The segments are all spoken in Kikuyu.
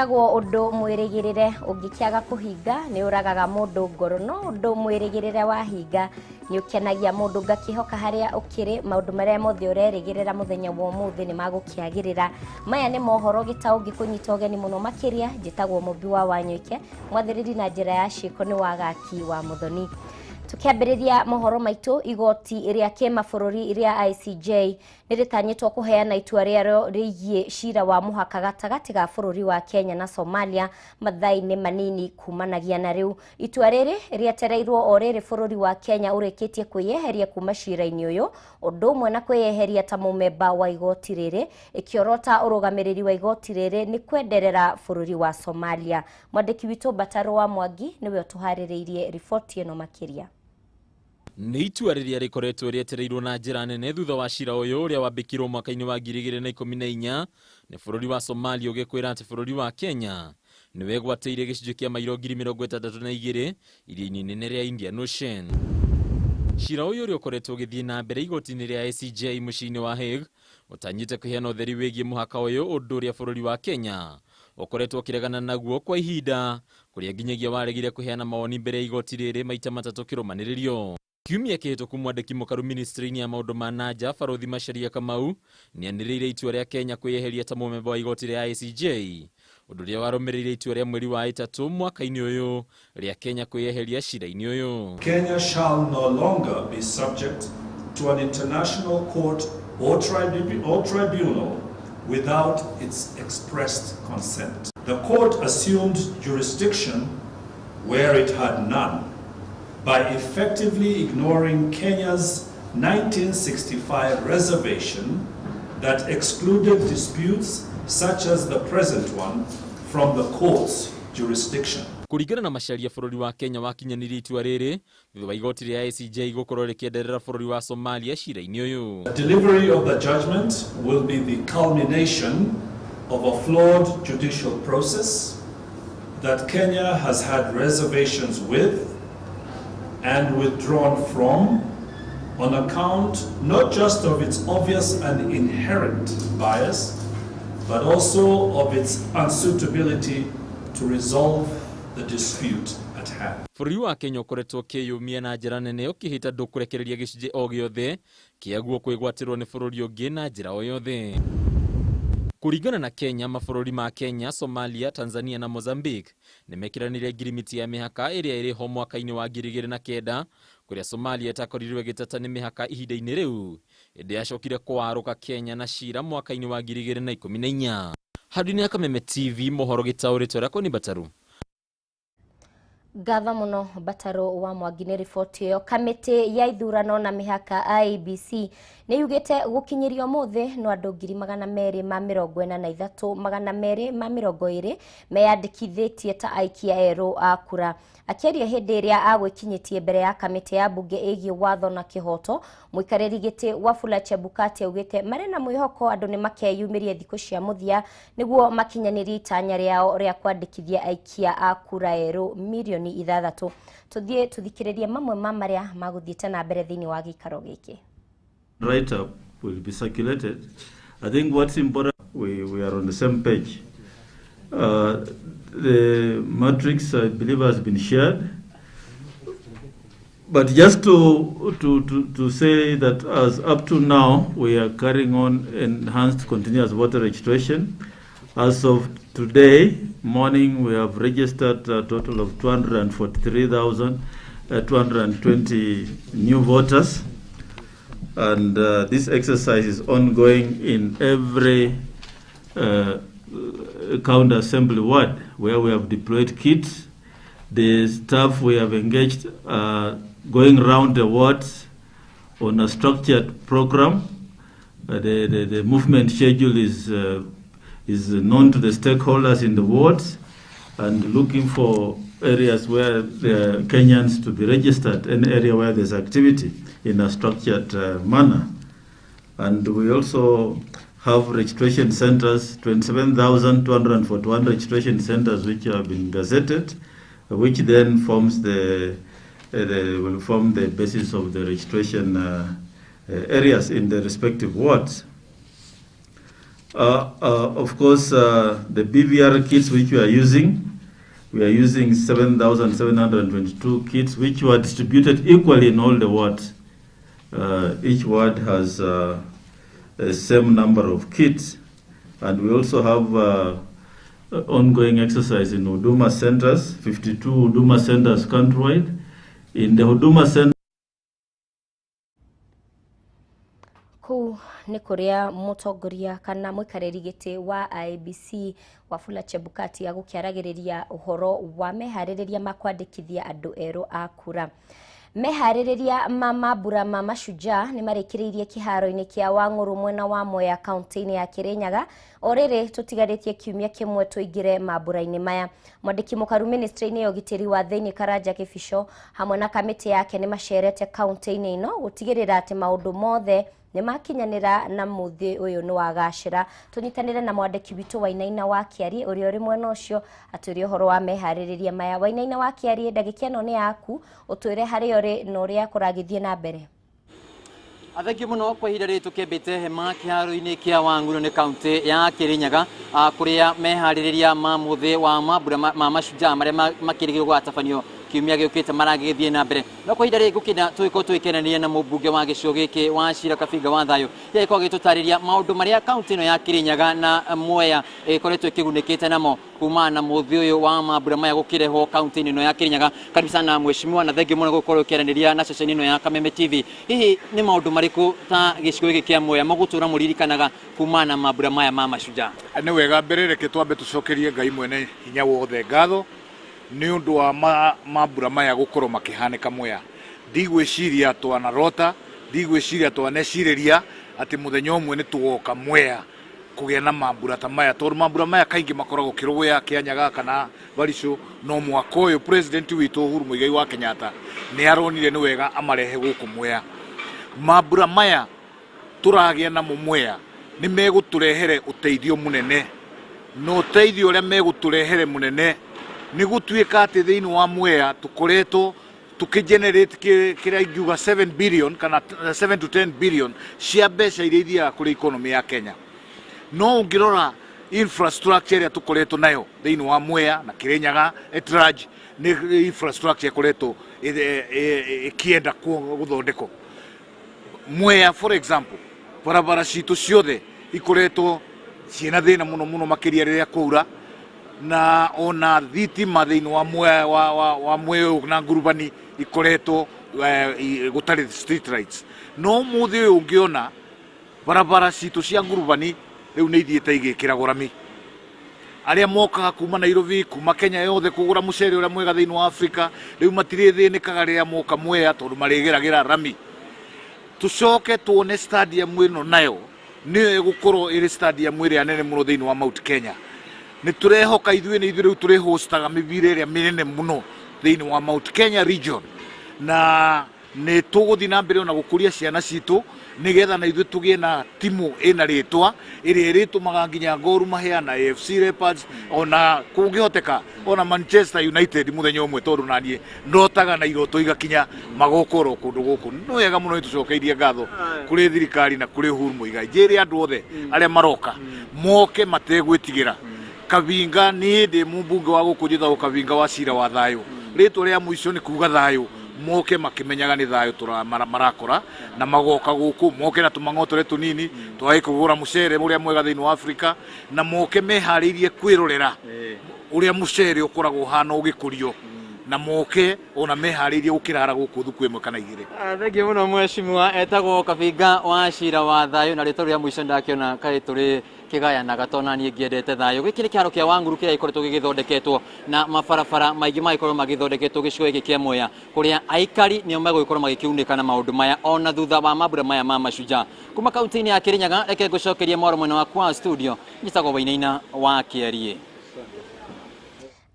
Kwĩragwo ũndũ mwĩrĩgĩrĩre ũngĩkĩaga kũhinga nĩ ũragaga mũndũ ngoro, no ũndũ mwĩrĩgĩrĩre wahinga nĩ ũkenagia mũndũ. Ngakĩhoka harĩa ũkĩrĩ maũndũ marĩa mothe ũrerĩgĩrĩra mũthenya wa ũmũthĩ nĩ magũkĩagĩrĩra. Maya nĩ mohoro gĩtaũ ngĩkũnyita ũgeni mũno makĩria. Njĩtagwo Mũmbi wa Wanyoike, mwathĩrĩri na njĩra ya ciĩko nĩ Wagaki wa Mũthoni. Tukiambĩrĩria mohoro maitũ, igoti rĩa kĩmabũrũri rĩa ICJ nĩ rĩtanyĩtwo kũheana itua rĩarĩo rĩgiĩ cira wa mũhaka gatagatĩ ga bũrũri wa Kenya na Somalia mathaa-inĩ manini kumanagia na rĩu. Itua rĩrĩ rĩetereirwo o rĩrĩ bũrũri wa Kenya ũrĩkĩtie kwĩyeheria kuma cira-inĩ ũyũ, ũndũ ũmwe na kwĩyeheria ta mũmemba wa igoti rĩrĩ, ĩkĩorota ũrũgamĩrĩri wa igoti rĩrĩ nĩ kwenderera bũrũri wa Somalia. Mwandĩki witũ Mbataro wa Mwangi nĩwe ũtũharĩrĩirie riboti ĩno makĩria. Nĩ itua rĩrĩa rĩkoretwo rĩetereirwo na njĩra nene thutha wa cira ũyũ ũrĩa wambĩkirwo mwaka-inĩ wa 2014 nĩ bũrũri wa Somalia ũgĩkwĩra atĩ bũrũri wa Kenya nĩ wegwatĩire gĩcunjĩ kĩa mairo 62,000 iria-inĩ inene rĩa Indian Ocean. Cira ũyũ ũrĩa ũkoretwo ũgĩthiĩ na mbere igoti-inĩ rĩa ICJ mũciĩ-inĩ wa Hague ũtanyĩte kũheana ũtheri wĩgiĩ mũhaka ũyũ, ũndũ ũrĩa bũrũri wa Kenya ũkoretwo ũkĩregana naguo kwa ihinda, kũrĩa nginyagia waregire kũheana mawoni mbere ya igoti rĩrĩ maita matatũ kĩrũmanĩrĩrio. Kiumia kĩhĩtũku mwandĩki mũkaru ministry-inĩ ya maũndũ ma nanja Barothi Macharia Kamau nĩanĩrĩire itua rĩa Kenya kwĩyeheria ta mũmemba wa igoti rĩa ICJ, ũndũ ũrĩa warũmĩrĩire itua rĩa mweri wa ĩtatũ mwaka-inĩ ũyũ rĩa Kenya kwĩyeheria cira-inĩ ũyũ. Kenya shall no longer be subject to an international court or tribunal without its expressed consent. The court assumed jurisdiction where it had none by effectively ignoring Kenya's 1965 reservation that excluded disputes such as the present one from the court's jurisdiction. Kũringana na Macharia, bũrũri wa Kenya wakinyanĩrie itua rĩrĩ thutha wa igoti rĩa ICJ gũkorwo rĩkĩenderera bũrũri wa Somalia cira-inĩ ũyũ. The delivery of the judgment will be the culmination of a flawed judicial process that Kenya has had reservations with and withdrawn from on account not just of its obvious and inherent bias, but also of its unsuitability to resolve the dispute at hand. Bũrũri wa Kenya ũkoretwo ũkĩyũmia na njĩra nene ũkĩhĩta ndũkũrekereria gĩcunjĩ o gĩothe kĩaguo kwĩgwatĩrwo nĩ bũrũri ũngĩ na njĩra o yothe. Kũringana na Kenya, mabũrũri ma Kenya, Somalia, Tanzania na Mozambique nĩmekĩranĩire ngirimiti ya mĩhaka ĩrĩa ĩrĩ ho mwaka-inĩ wa 2009, kũrĩa Somalia ĩtakorirwo ĩgĩteta nĩ mĩhaka ihinda-inĩ rĩu, ĩndĩ yacokire kwarũka Kenya na cira mwaka-inĩ wa 2014. Handũ-inĩ ya Kameme TV, mohoro gĩtaũrĩtwo rakwa nĩ Bataru. Ngatho mũno Mbataro wa Mwangi nĩ riboti ĩyo. Kamĩtĩ ya ithurano na mĩhaka IEBC nĩ yugĩte gũkinyĩria ũmũthĩ no andũ 243,220 meyandĩkithĩtie ta aikia erũ a kura. Akĩaria hĩndĩ ĩrĩa agwĩkinyĩtie mbere ya kamĩtĩ ya mbunge ĩgiĩ watho na kĩhoto, mũikarĩri gĩtĩ Wafula Chebukati augĩte marĩ na mwĩhoko andũ nĩ makeyumĩria thikũ cia mũthia nĩguo makinyanĩrie itanya rĩao rĩa kwandĩkithia aikia a kura erũ 6 milioni. Tuthiĩ tũthikĩrĩrie mamwe ma marĩa magũthiĩte na mbere thĩinĩ wa gĩikaro gĩkĩ. Write-up will be circulated. I think what's important, we are on the same page. The matrix, I believe, has been shared. But just to say that as up to now, we are carrying on enhanced continuous voter registration. As of today morning, we have registered a total of 243,220 new voters. And this exercise is ongoing in every county assembly ward where we have deployed kits. The staff we have engaged going round the wards on a structured program. The movement schedule is known to the stakeholders in the wards and looking for areas where the Kenyans to be registered, any area where there's activity in a structured manner. And we also have registration centers, 27,241 registration centers which have been gazetted, which then forms the will form the basis of the registration areas in the respective wards. Of course, the BVR kits which we are using 7,722 kits, which were distributed equally in all the wards. Each ward has the same number of kits. And we also have ongoing exercise in Huduma centers, 52 Huduma centers countrywide. In the Huduma center, Kuu nĩ kũrĩa mũtongoria kana mũikarĩri gĩtĩ wa IEBC Wafula Chebukati agũkĩaragĩrĩria ũhoro wa meharĩrĩria ma kwandĩkithia andũ erũ a kura. Meharĩrĩria ma mambura ma Mashujaa nĩ marĩkĩrĩirie kĩharo-inĩ kĩa Wang'ũrũ mwena wa Mwea kaunti-inĩ ya Kirinyaga. O rĩrĩ tũtigarĩtie kiumia kĩmwe tũingĩre mambura-inĩ maya. Mwandĩki mũkaru ministry-inĩ ya ũgitĩri wa thĩinĩ Karanja Kĩbico hamwe na kamĩtĩ yake nĩ macerete kaunti-inĩ ĩno gũtigĩrĩra atĩ maũndũ mothe nĩ makinyanĩra na mũthĩ ũyũ nĩ wagacĩra. Tũnyitanĩre na mwandĩki witũ Wainaina wa Kĩarie ũrĩa ũrĩ mwena ũcio atwĩre ũhoro wa meharĩrĩria maya. Wainaina wa Kĩarie, ndagĩka ĩno nĩ yaku, ũtwĩre harĩa ũrĩ na ũrĩa kũragĩthiĩ na mbere. Thengiũ mũno kwa ihinda rĩrĩ tũkĩambĩte hema kĩharo-inĩ kĩa Wang'ũrũ nĩ kaunti ya Kirinyaga, kũrĩa meharĩrĩria ma mũthĩ wa mambura ma Mashujaa marĩa makĩrĩgĩrĩrwo gũgatabanio kiumia gĩũkĩte maragĩthiĩ na mbere. No kwa ihinda rĩrĩ ngũkĩenda tũgĩkorwo tũgĩkenania na mũmbunge wa gĩcigo gĩkĩ wa Shira Kabinga wa Thayũ, agĩkorwo agĩtũtarĩria maũndũ marĩa kaunti ĩno ya Kirinyaga na Mwea ĩkoretwo ĩkĩgunĩkĩte namo kumana na mũthĩ ũyũ wa mambura maya gũkĩrehwo kaunti-inĩ ĩno ya Kirinyaga. Karibu sana mheshimiwa, na thengiũ mũno gũkorwo ũkĩaranĩria na ceceni ĩno ya Kameme TV. Hihi nĩ maũndũ marĩkũ ta gĩcigo gĩkĩ kĩa Mwea mũgũtũra mũririkanaga kumana na mambura maya ma Mashujaa? Nĩ wega mbere reke twambe tũcokerie Ngai mwene hinya wothe ngatho nĩ ũndũ wa mambura maya gũkorwo makĩhanĩka Mwea. Ndigwĩciria twanarota, ndigwĩciria twanecirĩria atĩ mũthenya ũmwe nĩ tũgoka Mwea kũgĩa na mambura ta maya, tondũ mambura maya kaingĩ makoragwo Kĩrũgũya, Kĩanyaga kana Barisũ. No mwaka ũyũ president witũ Uhuru Muigai wa Kenyatta nĩ aronire nĩ wega amarehe gũkũ Mwea. Mambura maya tũragĩa namo Mwea nĩ megũtũrehere ũteithio mũnene, na ũteithio ũrĩa megũtũrehere mũnene nĩ gũtuĩka atĩ thĩinĩ wa Mwea tũkoretwo tũkĩgenerate kĩrĩa ingiuga 7 billion kana 7 to 10 billion cia mbeca iria ithiaga kũrĩ economy ya Kenya. No ũngĩrora infrastructure ĩrĩa tũkoretwo nayo thĩinĩ wa Mwea na Kirinyaga at large, nĩ infrastructure ĩkoretwo ĩkĩenda gũthondekwo. Mwea for example, barabara citũ ciothe ikoretwo ciĩna thĩna mũno mũno makĩria rĩrĩa kwaura, na ona thitima thĩinĩ wa Mwea wa Mwea na Ngurubani ikoretwo gũtarĩ street lights. No ũmũthĩ ũyũ ũngĩona barabara citũ cia Ngurubani rĩu nĩ ithiĩte igĩkĩragwo rami. Arĩa mokaga kuma Nairobi, kuma Kenya yothe kũgũra mũcere ũrĩa mwega thĩinĩ wa Afrika, rĩu matirĩthĩnĩkaga rĩrĩa moka Mwea tondũ marĩgeragĩra rami. Tũcoke tuone stadium ĩno nayo nĩyo ĩgũkorwo ĩrĩ stadium ĩrĩa nene mũno thĩinĩ wa Mount Kenya. Nĩ tũrehoka ithuĩ nĩ ithuĩ rĩu tũrĩhostaga mĩbira ĩrĩa mĩnene mũno thĩinĩ wa Mount Kenya region, na nĩ tũgũthiĩ na mbere ona gũkũria ciana citũ nĩgetha na ithuĩ tũgĩe na timu ĩna rĩtwa ĩrĩa ĩrĩtũmaga nginya Gor Mahia na AFC Leopards ona kũngĩhoteka ona Manchester United mũthenya ũmwe, tondũ naniĩ ndotaga na iroto igakinya magokorwo kũndũ gũkũ. Nĩ wega mũno nĩtũcokeirie ngatho kũrĩ thirikari na kũrĩ Uhuru Muigai. Njĩre andũ othe arĩa maroka moke mategwĩtigĩra. Kabinga niĩ ndĩ mũmbunge wa gũkũ njĩtagwo Kabinga wa Cira wa Thayũ. Rĩtwa rĩa mũico nĩ kuga thayũ. Moke makĩmenyaga nĩ thayũ marakora na magoka gũkũ, moke na tũmang'otore tũnini twage kũgũra mũcere ũrĩa mwega thĩinĩ wa Afrika, na moke meharĩirie kwĩrorera ũrĩa mũcere ũkoragwo ũhana ũgĩkũrio, na moke ona meharĩirie gũkĩrara gũkũ thukũ ĩmwe kana igĩrĩ. Thengiũ mũno mheshimiwa. Etagwo Kabinga wa Cira wa Thayũ, na rĩtwa rĩa mũico ndakĩona kaĩ tũrĩ kĩgayanaga tondũ naniĩ ngĩendete thayũ. Gĩkĩ nĩ kĩharo kĩa Wang'ũrũ kĩrĩa gĩkoretwo gĩgĩthondeketwo na mabarabara maingĩ magĩkorwo magĩthondeketwo gĩcigo gĩkĩ kĩa Mwea, kũrĩa aikari nĩo megũgĩkorwo magĩkĩgunĩka na maũndũ maya ona thutha wa mambura maya ma Mashujaa. Kuma kaunti-inĩ ya Kirinyaga, reke ngũcokerie mwaro mwena wakwa wa studio. Njĩtagwo Wainaina wa Kĩarie.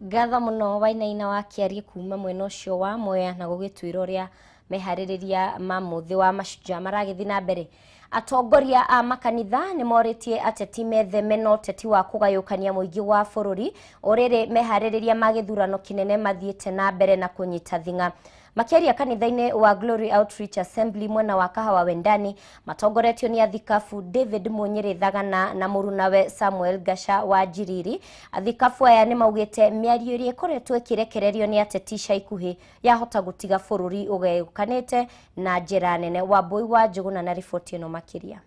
Ngatho mũno Wainaina wa Kĩarie kuma mwena ũcio wa Mwea na gũgĩtwĩra ũrĩa meharĩrĩria ma mũthĩ wa Mashujaa maragĩthiĩ na mbere. Atongoria a makanitha nĩ morĩtie ateti metheme na ũteti wa kũgayũkania mũingĩ wa bũrũri o rĩrĩ meharĩrĩria ma gĩthurano kĩnene mathiĩte na mbere na kũnyita thing'a. Makĩaria kanitha-inĩ wa Glory Outreach Assembly mwena wa Kahawa Wendani matongoretio nĩ athikabu David Munyĩrĩ Thagana na mũrunawe Samuel Gasha wa Njiriri. Athikabu aya nĩ maugĩte mĩario ĩrĩa ĩkoretwo ĩkĩrekererio nĩ ateti ica ikuhĩ yahota gũtiga bũrũri ũgayũkanĩte na njĩra nene. Wambui wa Njũgũna na riboti ĩno makĩria.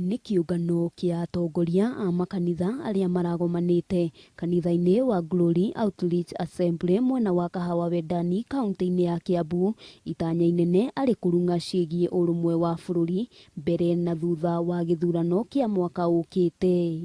Nĩ kĩũngano kĩa atongoria a makanitha arĩa maragomanĩte kanitha-inĩ wa Glory Outreach Assembly mwena wa Kahawa Wendani kaunti-inĩ ya Kiambu. Itanya inene arĩ kũrung'a ciĩgiĩ ũrũmwe wa bũrũri mbere na thutha wa gĩthurano kĩa mwaka ũkĩte.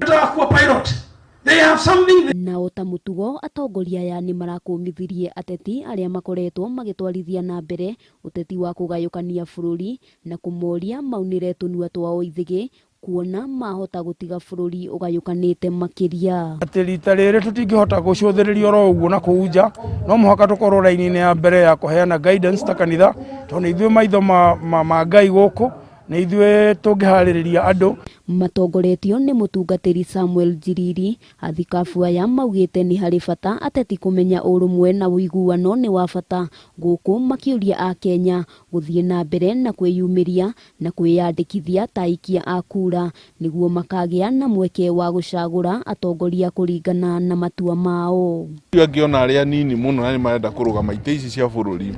Nao ta mũtugo atongoria aya nĩ marakũmithirie ateti arĩa makoretwo magĩtwarithia na mbere ũteti wa kũgayũkania bũrũri na kũmoria maunĩre tũnua twao ithĩgĩ kuona mahota gũtiga bũrũri ũgayũkanĩte makĩria. Atĩ rita rĩrĩ tũtingĩhota gũcũthĩrĩria oro ũguo na kũu nja, no mũhaka tũkorwo raini-inĩ ya mbere ya kũheana guidance ta kanitha, tondũ nĩ ithuĩ maitho ma Ngai gũkũ, nĩ ithuĩ tũngĩharĩrĩria andũ. Matongoretio nĩ mũtungatĩri Samuel Njiriri, athikabu aya maugĩte nĩ harĩ bata ateti kũmenya ũrũmwe na ũiguano nĩ wa bata gũkũ makĩũria a Kenya gũthiĩ na mbere na kwĩyumĩria na kwĩyandĩkithia ta aikia a kura nĩguo makagĩa na mweke wa gũcagũra atongoria kũringana na matua mao. Angĩ ona arĩa anini mũno na nĩ marenda kũrũgama itĩ ici cia bũrũri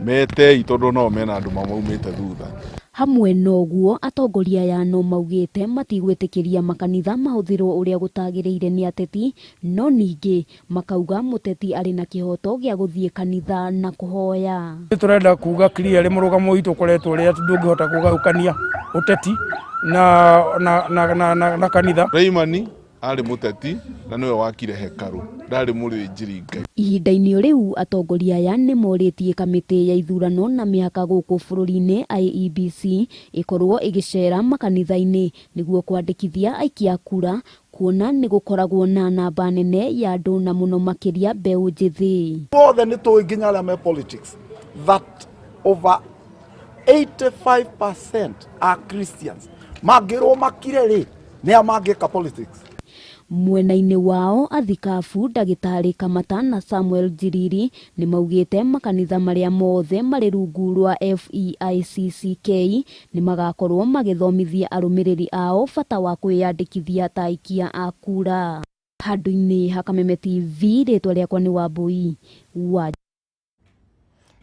metei tondũ nao mena andũ mamaumĩte thutha. Hamwe noguo atongoria aya no maugĩte matigwĩtĩkĩria makanitha mahũthĩrwo ũrĩa gũtagĩrĩire nĩ ateti, no ningĩ makauga mũteti arĩ na kĩhoto gĩa gũthiĩ kanitha na kũhoya. Tũrenda kuga clearly mũrũgamo witũ ũkoretwo ũrĩa atĩ ndũngĩhota kũgayũkania ũteti na kanitha. Raimani arĩ mũteti na nĩwe wakire hekarũ, ndarĩ mũrĩnjĩri Ngai. Ihinda-inĩ rĩu atongoria aya nĩ morĩtie kamĩtĩ ya ithurano na mĩhaka gũkũ bũrũri-inĩ IEBC ĩkorwo ĩgĩcera makanitha-inĩ nĩguo kwandĩkithia aikia a kura kuona nĩ gũkoragwo na namba nene ya andũ na mũno makĩria mbeũ njĩthĩ. Othe nĩ tũĩ nginya arĩa me politics that over 85% are Christians. Mangĩrwo makire rĩ, nĩa mangĩka politics? Mwena-inĩ wao athikabu ndagĩtarĩ Kamata na Samuel Njiriri nĩ maugĩte makanitha marĩa mothe marĩ rungu rwa FEICCK nĩ magakorwo magĩthomithia arũmĩrĩri ao bata wa kwĩyandĩkithia ta aikia a kura. Handũ-inĩ ha Kameme TV, rĩtwa rĩakwa nĩ Wambui wa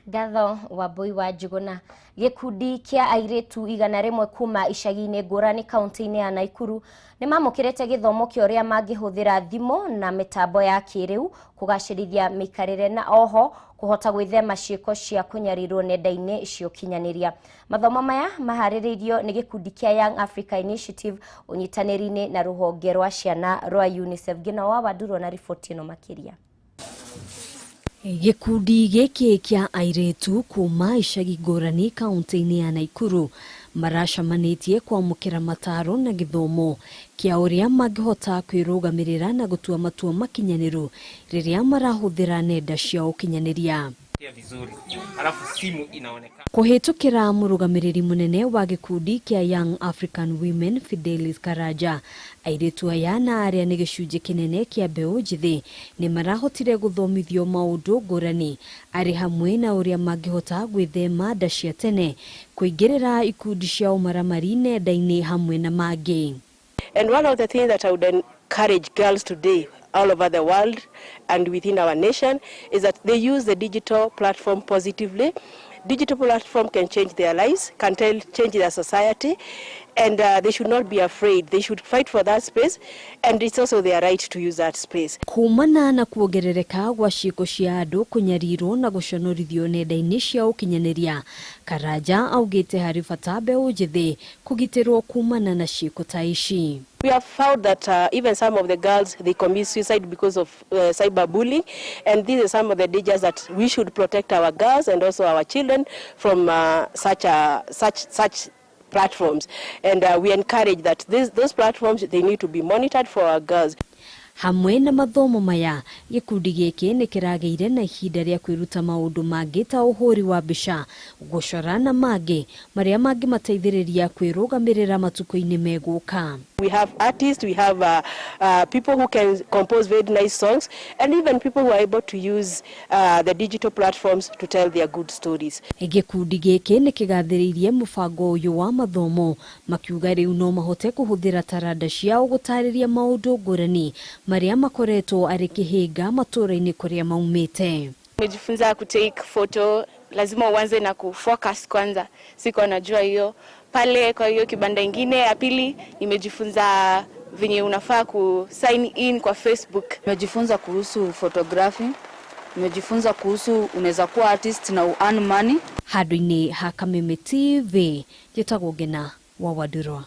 Ngatho Wambui wa Njũgũna. Gĩkundi kĩa airĩtu 100 kuma icagi-inĩ ngũrani kaunti-inĩ ya Naikuru nĩ mamũkĩrĩte gĩthomo kĩa ũrĩa mangĩhũthĩra thimũ na mĩtambo ya kĩrĩu kũgacĩrithia mĩikarĩre na oho kũhota gwĩthema ciĩko cia kũnyarirwo nenda-inĩ cia ũkinyanĩria. Mathomo maya maharĩrĩirio nĩ gĩkundi kĩa Young Africa Initiative ũnyitanĩri-inĩ na rũhonge rwa ciana rwa UNICEF. Ngina wa Wanduro na riboti ĩno makĩria. Gĩkundi gĩkĩ kĩa airĩtu kuma icagi ngũrani kaunti-inĩ ya Naikuru maracamanĩtie kwamũkĩra mataro na gĩthomo kĩa ũrĩa mangĩhota kwĩrũgamĩrĩra na gũtua matua makinyanĩru rĩrĩa marahũthĩra nenda cia ũkinyanĩria. Kũhĩtũkĩra mũrũgamĩrĩri mũnene wa gĩkundi kĩa Young African Women Fidelis Karanja, airĩtu aya na arĩa nĩ gĩcunjĩ kĩnene kĩa mbeũ njĩthĩ nĩ marahotire gũthomithio maũndũ ngũrani arĩ hamwe na ũrĩa mangĩhota gwĩthema nda cia tene, kũingĩrĩra ikundi cia ũmaramari nenda-inĩ hamwe na mangĩ. And one of the things that I would encourage girls today all over the world and within our nation is that they use the digital platform positively. Digital platform can change their lives, can change their society, and they should not be afraid. They should fight for that space, and it's also their right to use that space. Kumana na kuongerereka gwa ciĩko cia andũ kũnyarirwo na gũconorithio nenda-inĩ cia ũkinyanĩria, Karanja augĩte harĩ bata mbeũ njĩthĩ kũgitĩrwo kumana na ciĩko ta ici. We have found that even some of the girls, they commit suicide because of cyberbullying, and these are some of the dangers that we should protect our girls and also our children from such platforms. And we encourage that those platforms, they need to be monitored for our girls. Hamwe na mathomo maya, gĩkundi gĩkĩ nĩ kĩragĩire na ihinda rĩa kwĩruta maũndũ mangĩ ta ũhũri wa mbica, gũcora na mangĩ marĩa mangĩmateithĩrĩria kwĩrũgamĩrĩra matukũ-inĩ megũka. We have artists, we have people who can compose very nice songs, and even people who are able to use the digital platforms to tell their good stories. Gĩkundi gĩkĩ nĩ kĩgathĩrĩirie mũbango ũyũ wa mathomo, makiuga rĩu no mahote kũhũthĩra taranda ciao gũtarĩria maũndũ ngũrani marĩa makoretwo arĩ kĩhĩnga matũũra-inĩ kũrĩa maumĩte. Nimejifunza kutake photo, lazima uanze na kufocus kwanza, sikuwa najua hiyo pale. Kwa hiyo kibanda ingine ya pili nimejifunza venye unafaa ku sign in kwa Facebook. Nimejifunza kuhusu photography, nimejifunza kuhusu unaweza kuwa artist na earn money. Handũ-inĩ ha Kameme TV, njĩtagwo Ngina wa Wandurwa.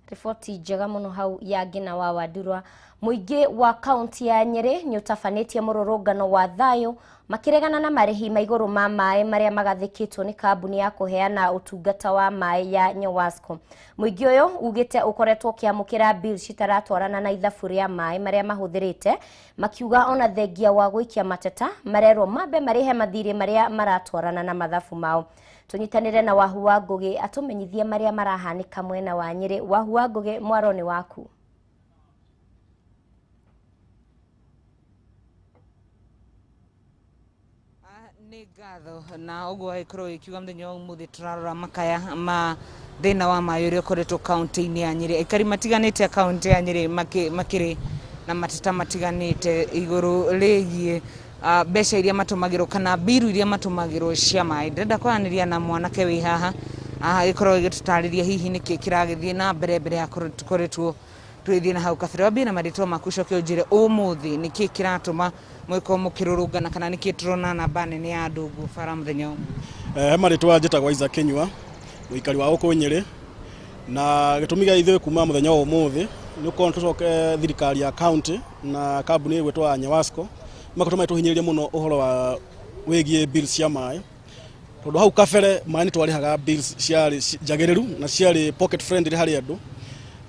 Riboti njega mũno hau ya Ngina wa Wandurwa. Mũingĩ wa kaunti ya Nyĩrĩ nĩ ũtabanĩtie mũrũrũngano wa thayũ makĩregana na marĩhi ma igũrũ ma maĩ marĩa magathĩkĩtwo nĩ kambuni ya kũheana ũtungata wa maĩ ya Nyewasco. Mũingĩ ũyũ ugĩte ũkoretwo ũkĩamũkĩra bill citaratwarana na ithabu rĩa maĩ marĩa mahũthĩrĩte, makiuga ona thengia wa gũikia mateta marerwo mambe marĩhe mathirĩ marĩa maratwarana na mathabu mao. Tũnyitanĩre na Wahu wa Ngũgĩ atũmenyithie marĩa marahanĩka mwena wa Nyĩrĩ. Wahu wa Ngũgĩ, mwaro nĩ waku. Nĩ ngatho na ũguo agĩkorwo ĩkiuga mũthenya wa ũmũthĩ tũrarora makaya ma thĩna wa maĩ ũrĩa ũkoretwo kaunti-inĩ ya Nyĩrĩ. Aikari matiganĩte a kaunti ya Nyĩrĩ makĩrĩ na mateta matiganĩte igũrũ rĩgiĩ mbeca iria matũmagĩrwo kana mbiru iria matũmagĩrwo cia maĩ. Ndĩrenda kwaranĩria na mwanake wĩ haha agĩkorwo agĩtũtarĩria hihi nĩkĩ kĩragĩthiĩ na mbere mbere ya tũkoretwo tũgĩthiĩ na hau kabere. Wambie na marĩtwa maku ũcoke ũnjĩre ũmũthĩ nĩkĩ kĩratũma mwĩkorwo mũkĩrũrũngana kana nĩkĩ tũrona namba nene ya andũ ũguo bara mũthenya ũmwe? He marĩtwa njĩtagwo Isaac Kinyua, mũikari wa gũkũ Nyĩrĩ, na gĩtũmi gĩa ithuĩ kuma mũthenya wa ũmũthĩ nĩ ũkorwo tũcoke thirikari ya county na kambuni ĩgwĩtwo ya Nyewasco makoretwo magĩtũhinyĩrĩria mũno ũhoro wa wĩgiĩ bills cia maĩ, tondũ hau kabere maĩ nĩ twarĩhaga bills ciarĩ njagĩrĩru na ciarĩ pocket friendly harĩ andũ,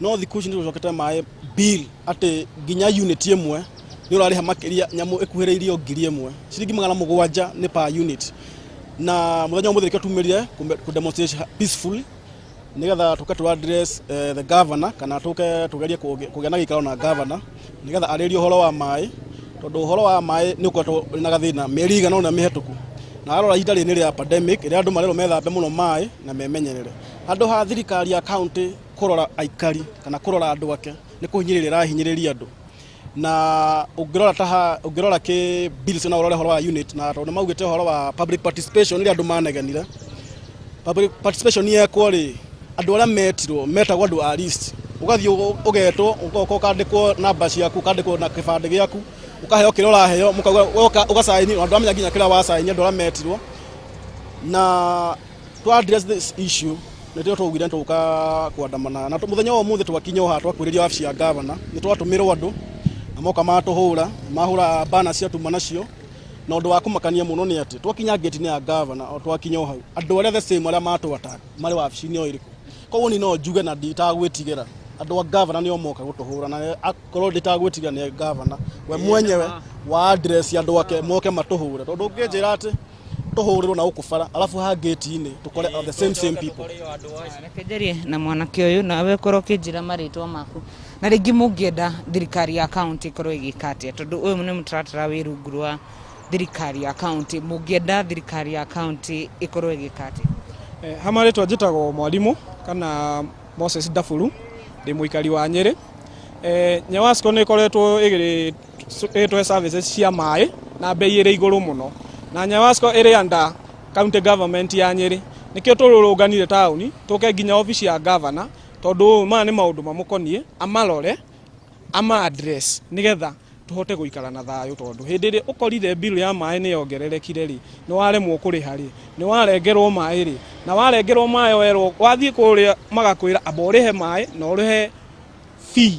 no thikũ ici nĩ tũcokete maĩ bill atĩ nginya unit ĩmwe nĩ ũrarĩha makĩria nyamũ ĩkuhĩrĩirio 1000, ciringi 700 nĩ per unit. Na mũthenya wa ũmũthĩ nĩkĩo tumĩrire kũ demonstrate peacefully nĩgetha tũke tũ address the governor, kana tũke tũgerie kũgĩa na gĩikaro na governor nĩgetha arĩrie ũhoro wa maĩ, tondũ ũhoro wa maĩ nĩ ũkoretwo ũrĩ na gathĩna mĩeri ĩigana ũna mĩhetũku, na arora ihinda rĩrĩ nĩ rĩa pandemic ĩrĩa andũ marerwo methambe mũno maĩ na memenyerere. Handũ ha thirikari ya county kũrora aikari kana kũrora andũ ake nĩ kũhinyĩrĩria ĩrahinyĩrĩria andũ, na ũngĩrora ta ũngĩrora kĩ bills na ũrore ũhoro wa unit, na tondũ maugĩte ũhoro wa public participation rĩrĩa andũ manegenire public participation yekwo rĩ, andũ arĩa metirwo metagwo andũ a list, ũgathiĩ ũgetwo ũgoka ũkandĩkwo namba ciaku, ũkandĩkwo na kĩbandĩ gĩaku, ũkaheo kĩrĩa ũraheo, ũgacaini, andũ amenya nginya kĩrĩa wacaini, andũ arĩa metirwo. Na to address this issue nĩtĩo twaugire nĩtũgũka kũandamana, na mũthenya wa ũmũthĩ twakinya o haha twakuhĩrĩria wabici ya governor, nĩ twatũmĩrwo andũ na moka matũhũra, mahũra bana cia tuma nacio, na ũndũ wa kũmakania mũno nĩ atĩ twakinya gate-inĩ ya governor, o twakinya o hau andũ arĩa the same arĩa matũ attack marĩ wabici-inĩ o ĩrĩkũ. Koguo niĩ no njuge na nditagwĩtigĩra andũ a governor nĩo moka gũtũhũra, na akorwo nditagwĩtigĩra nĩ governor we mwenyewe wa address andũ ake moke matũhũre, tondũ ũngĩnjĩra atĩ tũhũrĩrwo na gũkũ bara alafu ha gate-inĩ tũkore the same people. Reke njarie na mwanake ũyũ nawe ũkorwo ũkĩnjĩra marĩtwa maku, na rĩngĩ mũngĩenda thirikari ya county ĩkorwo ĩgĩka atĩa, tondũ ũyũ nĩ mũtaratara wĩ rungu rwa thirikari ya county, mũngĩenda thirikari ya county ĩkorwo ĩgĩka atĩa? Ha marĩtwa njĩtagwo Mwalimu kana Moses Ndaburu, ndĩ mũikari wa Nyĩrĩ. Nyewasco nĩ ĩkoretwo ĩgĩtũhe services cia maĩ na bei ĩrĩ igũrũ mũno, na Nyewasco ĩrĩ under county government ya Nyĩrĩ, nĩkĩo tũrũrũnganire taũni tũke nginya obici ya governor, tondũ maya nĩ maũndũ mamũkoniĩ, amarore, ama address nĩgetha tũhote gũikara na thayũ, tondũ hĩndĩ ĩrĩa ũkorire bill ya maĩ nĩ yongererekire rĩ, nĩ waremwo kũrĩha rĩ, nĩ warengerwo maĩ rĩ, na warengerwo maĩ werwo wathiĩ kũrĩa magakwĩra amba ũrĩhe maĩ na ũrĩhe fee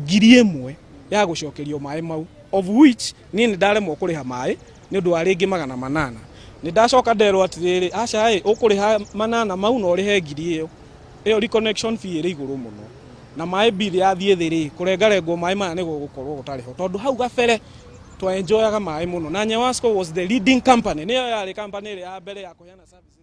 1000 ya gũcokerio maĩ mau, of which niĩ nĩ ndaremwo kũrĩha maĩ nĩ ũndũ wa rĩngĩ 800. Nĩ ndacoka nderwo atĩrĩrĩ, aca ĩ, ũkũrĩha 800 mau na ũrĩhe 1000 ĩyo, ĩyo reconnection fee ĩrĩ igũrũ mũno. Na maĩ bill yathiĩ thĩ rĩ, kũrengarengwo maĩ maya nĩ gũgũkorwo gũtarĩ ho, tondũ hau gabere twaenjoyaga maĩ mũno, na Nyewasco was the leading company, nĩyo yarĩ company ĩrĩa ya mbere ya kũheana services.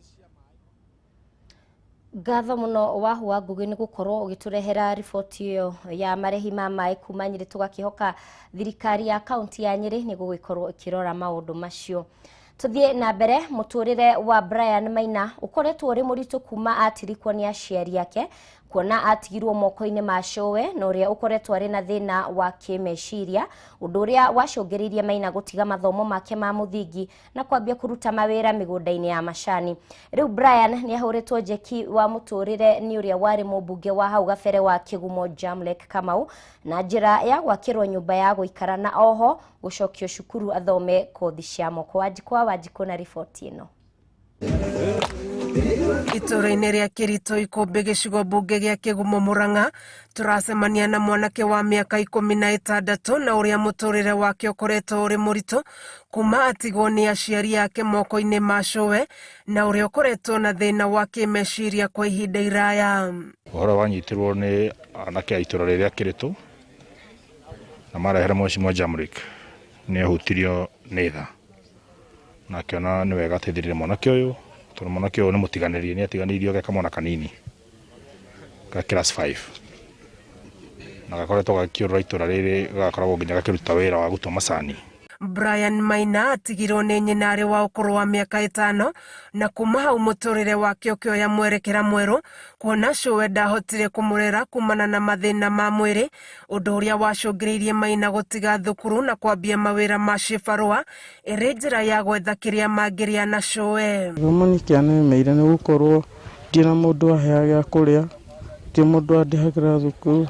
Ngatho mũno Wahu wa Ngugi nĩ gũkorwo ũgĩtũrehera riboti ĩyo ya marĩhi ma maĩ kuma Nyĩrĩ. Tũgakĩhoka thirikari ya kaunti ya Nyĩrĩ nĩ gũgĩkorwo ĩkĩrora maũndũ macio. Tũthiĩ na mbere. Mũtũrĩre wa Brian Maina ũkoretwo ũrĩ mũritũ kuma atirikwo nĩ aciari ake, kuona atigirwo moko-inĩ ma cũwe na ũrĩa ũkoretwo arĩ na thĩna wa kĩmeciria, ũndũ ũrĩa wacũngĩrĩirie Maina gũtiga mathomo make ma mũthingi na kwambia kũruta mawĩra mĩgũnda-inĩ ya macani. Rĩu Brian nĩ ahũrĩtwo njeki wa mũtũrĩre nĩ ũrĩa warĩ mũmbunge wa hau gabere wa Kĩgumo Jamlek Kamau na njĩra ya gwakĩrwo nyũmba ya gũikara na oho gũcokio cukuru athome kothi cia moko. Wanjikũ wa Wanjikũ na riboti ĩno. Itũra-inĩ rĩa Kĩritũ Ikũmbĩ, gĩcigo mbunge gĩa Kĩgumo Mũrang'a, tũracemania na mwanake wa mĩaka 16 na ũrĩa mũtũrĩre wake ũkoretwo ũrĩ mũritũ kuma atigwo nĩ aciari ake moko-inĩ ma cũwe, na ũrĩa ũkoretwo na thĩna wa kĩmeciria kwa ihinda iraya. Ũhoro wanyitirwo nĩ anake a itũra rĩrĩa Kĩrĩtũ na marehera Mheshimiwa Jamrick, nĩ ahutirio nĩ tha na akĩona nĩ wega ateithĩrĩrie mwanake ũyũ, tondũ mwanake ũyũ nĩ mũtiganĩrie, nĩ atiganĩirio ge kamwana kanini ga class 5 na gakoretwo gakĩũrũra itũra rĩrĩ, gagakoragwo nginya gakĩruta wĩra wa gũtua macani. Brian Maina atigirwo nĩ nyina arĩ wa ũkũrũ wa mĩaka 5, na kuma hau mũtũrĩre wake ũkĩoya mwerekera mwerũ, kuona cũwe ndahotire kũmũrera kumana na mathĩna ma mwĩrĩ, ũndũ ũrĩa wacũngĩrĩirie Maina gũtiga thukuru na kwambia mawĩra ma cibarũa ĩrĩ njĩra ya gwetha kĩrĩa mangĩrĩa na cũwe. Gĩthomo nĩ kĩanemeire nĩ gũkorwo ndirĩ na mũndũ aheaga gĩa kũrĩa, gũtirĩ mũndũ andĩhagĩra thukuru,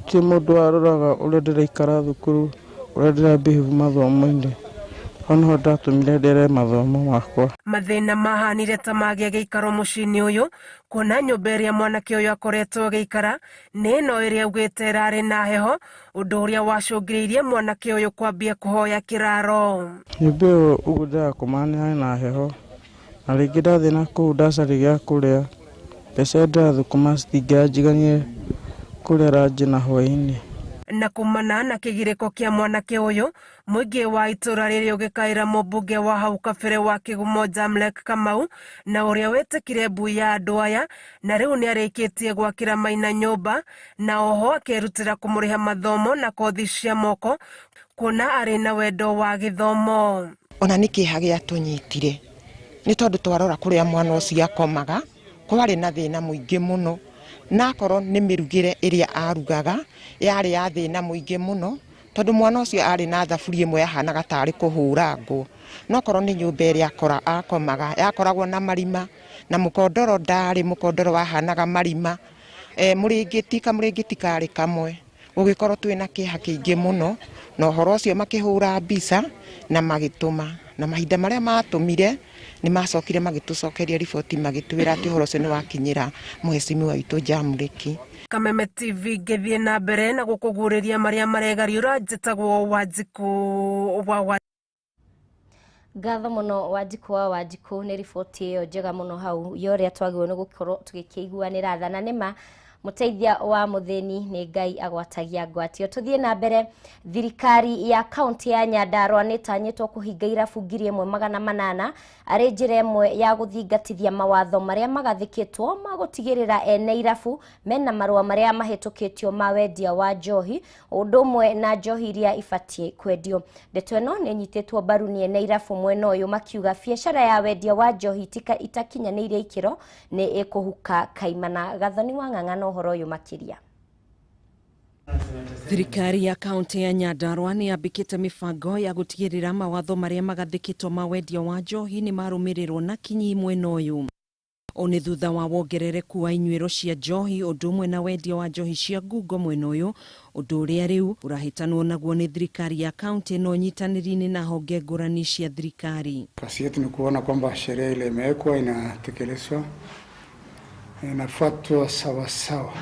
gũtirĩ mũndũ waroraga ũrĩa ndĩraikara thukuru, ũrĩa ndĩra behave mathomo-inĩ. Hau nĩho ndatũmire ndere mathomo makwa. Mathĩna mahanire ta magĩa gĩikaro mũciĩ-inĩ ũyũ, kuona nyũmba ĩrĩa mwanake ũyũ akoretwo agĩikara nĩ ĩno ĩrĩa augĩte ĩrarĩ na heho, ũndũ ũrĩa wacũngĩrĩirie mwanake ũyũ kwambia kũhoya kĩraro. Nyũmba ĩyo ũguo ndĩrakoma nĩ harĩ na heho, na rĩngĩ ndathiĩ na kũu ndacaria gĩa kũrĩa, mbeca iria ndĩrathũkũma citingĩanjigania kũrĩa ranji na hwaĩ-inĩ. Na kumana na kĩgirĩko kĩa mwanake ũyũ, mũingĩ wa itũra rĩrĩ ũgĩkaĩra mũmbunge wa hau kabere wa Kĩgumo Jamlek Kamau, na ũrĩa wetĩkire mbui ya andũ aya, na rĩu nĩarĩkĩtie gwakĩra Maina nyũmba, na oho akerutĩra kũmũrĩha mathomo na kothi cia moko, kuona arĩ na wendo wa gĩthomo. Ona nĩ kĩeha gĩatũnyitire nĩ tondũ twarora kũrĩa mwana ũcio akomaga kwarĩ na thĩna mũingĩ mũno, na akorwo nĩ mĩrugĩre ĩrĩa arugaga yarĩ ya thĩna mũingĩ mũno, tondũ mwana ũcio arĩ na thaburia ĩmwe yahanaga tarĩ kũhũra ngũ, no korwo nĩ nyũmba ĩrĩa akomaga yakoragwo na marima, na mũkondoro ndarĩ mũkondoro wahanaga marima, mũrĩngĩti kamũrĩngĩti karĩ kamwe. Gũgĩkorwo twĩna kĩeha kĩingĩ mũno, na ũhoro ũcio makĩhũra mbica na magĩtũma, na mahinda marĩa matũmire nĩ macokire magĩtũcokeria riboti magĩtwĩra atĩ ũhoro ũcio nĩ wakinyĩra mũhecimiwa witũ Jamriki. Kameme TV ngĩthiĩ na mbere na gũkũguũrĩria marĩa maregariũra, njĩtagwo Wanjikũ wa Ngatho mũno Wanjikũ wa Wanjikũ nĩ riboti ĩyo njega mũno hau ya ũrĩa twagĩrĩirwo nĩ gũkorwo tũgĩkĩiguanĩra tha, na nĩma mũteithia wa mũthĩni nĩ Ngai agwatagia ngwatio. Tũthiĩ na mbere. Thirikari ya kaunti ya Nyandarua nĩ ĩtanyĩtwo kũhinga irabu 1800 arĩ njĩra ĩmwe ya gũthingatithia mawatho marĩa magathĩkĩtwo ma gũtigĩrĩra ene irabu mena marũa marĩa mahĩtũkĩtio ma wendia wa njohi, ũndũ ũmwe na njohi iria ibatiĩ kwendio. Ndeto ĩno nĩ ĩnyitĩtwo mbaru nĩ ene irabu mwena ũyũ, makiuga biacara ya wendia wa njohi itakinyanĩirie ikĩro nĩ ĩkũhuka kaimana. Gathoni wa Ng'ang'a na ũhoro ũyũ makĩria. Thirikari ya kaunti ya Nyandarua nĩ yambĩkĩte mĩbango ya gũtigĩrĩra mawatho marĩa magathĩkĩtwo ma wendia wa njohi nĩ marũmĩrĩrwo na kinyi mwena ũyũ. Ũũ nĩ thutha wa wongerereku wa inyuĩro cia njohi ũndũ ũmwe na wendia wa njohi cia ngungo mwena ũyũ, ũndũ ũrĩa rĩu ũrahĩtanwo naguo nĩ thirikari ya kaunti na ũnyitanĩri-inĩ na honge ngũrani cia thirikari. Kazi yetu ni kuona kwamba sheria ile imewekwa inatekelezwa, inafuatwa sawasawa.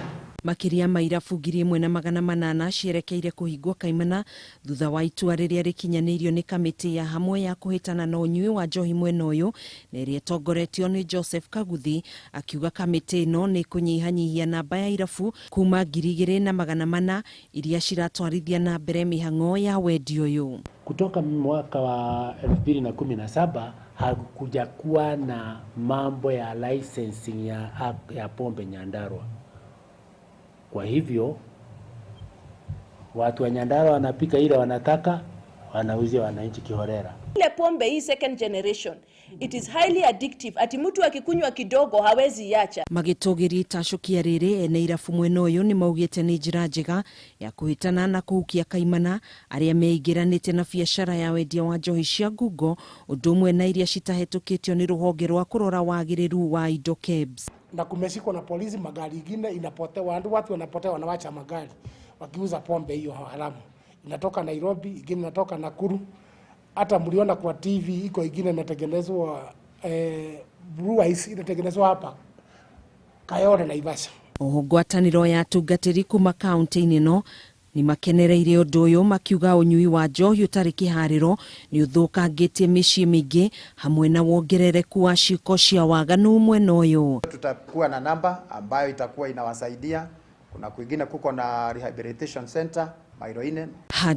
Makĩria ma irabu 1800 cierekeire kũhingwo kaimana thutha wa itua rĩrĩa rĩkinyanĩirio nĩ kamĩtĩ ya hamwe ya kũhĩtana na ũnyui wa njohi mwena ũyũ na ĩrĩa ĩtongoretio nĩ Joseph Kaguthi, akiuga kamĩtĩ ĩno nĩ kũnyihanyihia namba ya irabu kuma 2400 iria ciratwarithia na mbere mĩhang'o ya wendia ũyũ. Kutoka mwaka wa 2017 hakujakuwa na mambo ya licensing ya pombe Nyandarua. Kwa hivyo watu wa Nyandarua wanapika ile wanataka, wanauzia wananchi kiholela. Ile pombe hii second generation, it is highly addictive. Ati mtu akikunywa kidogo hawezi iacha. Magĩtũgĩria itacũkia rĩrĩ ene irabu mwena ũyũ nĩ maugĩte nĩ njĩra njega ya kũhĩtana na kũhukia kaimana arĩa meingĩranĩte na biacara ya wendia wa njohi cia ngungo ũndũ ũmwe na iria citahetũkĩtio nĩ rũhonge rwa kũrora wagĩrĩru wa indo KEBS. Na kumeshikwa na polisi, magari ingine inapotea, watu wanapotea, wanawacha magari wakiuza pombe hiyo haramu. Inatoka Nairobi, ingine inatoka Nakuru. Hata mliona kwa TV iko ingine inatengenezwa Blue Ice inatengenezwa hapa Kayole Naivasha. Oho ngwatanĩro ya atungatĩri kuma kaunti-inĩ ĩno nĩ makenereire ũndũ ũyũ makiuga ũnyui wa njohi ũtarĩ kĩharĩro nĩ ũthũkangĩtie mĩciĩ mĩingĩ hamwe na wongerereku wa ciĩko cia waganu mwena ũyũ. Tutakuwa na namba ambayo itakuwa inawasaidia. Kuna kwingine kuko na rehabilitation center Mairo 4.